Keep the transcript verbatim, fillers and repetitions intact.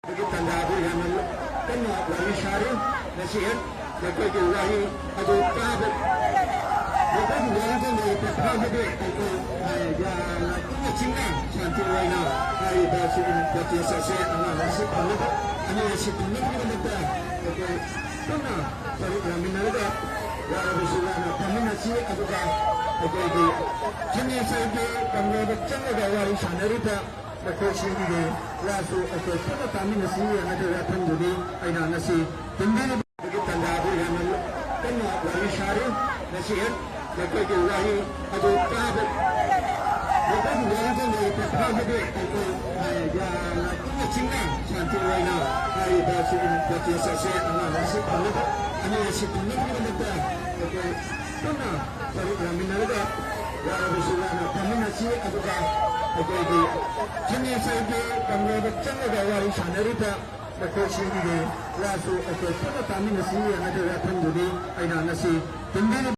ꯑꯗꯨꯒꯤ ꯇꯥꯟꯖꯥꯗꯨ ꯌꯥꯝꯅ ꯀꯟꯅ ꯋꯥꯔꯤ ꯁꯥꯔꯤ꯫ ꯉꯁꯤ ꯍꯦꯛ ꯃꯈꯣꯏꯒꯤ ꯋꯥꯔꯤ ꯑꯗꯨ ꯇꯥꯕ, ꯃꯈꯣꯏꯒꯤ ꯋꯥꯔꯤꯗ ꯂꯩꯔꯤꯕ ꯐꯥꯎꯕꯗꯤ ꯑꯩꯈꯣꯏ, ꯑ, ꯌꯥꯝꯅ ꯏꯪꯅ ꯆꯤꯡꯅ ꯁꯥꯟꯇꯤ ꯑꯣꯏꯅ ꯍꯥꯏꯔꯤꯕ ꯁꯤꯒꯨꯝꯕ ꯄ꯭ꯔꯣꯇꯦꯁ ꯑꯁꯦ ꯑꯉꯥꯡ ꯑꯁꯤ ꯐꯪꯅꯕ, ꯑꯅꯤ ꯑꯁꯤ ꯐꯪꯅꯕꯒꯤꯗꯃꯛꯇ ꯑꯩꯈꯣꯏ ꯄꯨꯟꯅ ꯁꯔꯨꯛ ꯌꯥꯃꯤꯟꯅꯔꯒ ꯋꯥꯔꯕꯁꯨ ꯋꯥꯅ ꯐꯝꯃꯤꯟꯅꯁꯤ꯫ ꯑꯗꯨꯒ ꯑꯩꯈꯣꯏꯒꯤ ꯁꯤꯒꯅꯦꯆꯔꯒꯤ ꯀꯝꯔꯦꯗ ꯆꯪꯂꯒ ꯋꯥꯔꯤ ꯁꯥꯟꯅꯔꯤꯕ ꯃꯈꯣꯏꯁꯤꯡꯒꯤ ꯋꯥꯁꯨ ꯑꯩꯈꯣꯏ ꯄꯨꯟꯅ ꯇꯥꯃꯤꯟꯅꯁꯤ ꯍꯥꯏꯕ ꯋꯥꯐꯝꯗꯨꯅꯤ ꯑꯩꯅ ꯉꯁꯤ ꯇꯤꯟꯕꯤꯔꯤꯕ ꯇꯥꯟꯖꯥꯗꯨ ꯌꯥꯝꯅ ꯀꯟꯅ ꯋꯥꯔꯤ ꯁꯥꯔꯤ꯫ ꯉꯁꯤ ꯍꯦꯛ ꯃꯈꯣꯏꯒꯤ ꯋꯥꯔꯤ ꯑꯗꯨ ꯇꯥꯕ, ꯃꯈꯣꯏꯒꯤ ꯋꯥꯔꯤꯗ ꯂꯩꯔꯤꯕ ꯐꯥꯎꯕꯗꯤ ꯑꯩꯈꯣꯏ, ꯑ, ꯌꯥꯝꯅ ꯏꯪꯅ ꯆꯤꯡꯅ ꯁꯥꯟꯇꯤ ꯑꯣꯏꯅ ꯍꯥꯏꯔꯤꯕ ꯁꯤꯒꯨꯝꯕ ꯄ꯭ꯔꯣꯇꯦꯁ ꯑꯁꯦ ꯑꯉꯥꯡ ꯑꯁꯤ ꯐꯪꯅꯕ, ꯑꯅꯤ ꯑꯁꯤ ꯐꯪꯅꯕꯒꯤꯗꯃꯛꯇ ꯑꯩꯈꯣꯏ ꯄꯨꯟꯅ ꯁꯔꯨꯛ ꯌꯥꯃꯤꯟꯅꯔꯒ ꯋꯥꯔꯕꯁꯨ ꯋꯥꯅ ꯐꯝꯃꯤꯟꯅꯁꯤ꯫ ꯑꯗꯨꯒ ꯑꯩꯈꯣꯏꯒꯤ ꯁꯤꯒꯅꯦꯆꯔꯒꯤ ꯀꯝꯔꯦꯗ ꯆꯪꯂꯒ ꯋꯥꯔꯤ ꯁꯥꯟꯅꯔꯤꯕ ꯃꯈꯣꯏꯁꯤꯡꯒꯤ ꯋꯥꯁꯨ ꯑꯩꯈꯣꯏ ꯄꯨꯟꯅ ꯇꯥꯃꯤꯟꯅꯁꯤ ꯍꯥꯏꯕ ꯋꯥꯐꯝꯗꯨꯅꯤ ꯑꯩꯅ ꯉꯁꯤ ꯇꯤꯟꯕꯤꯔꯤꯕ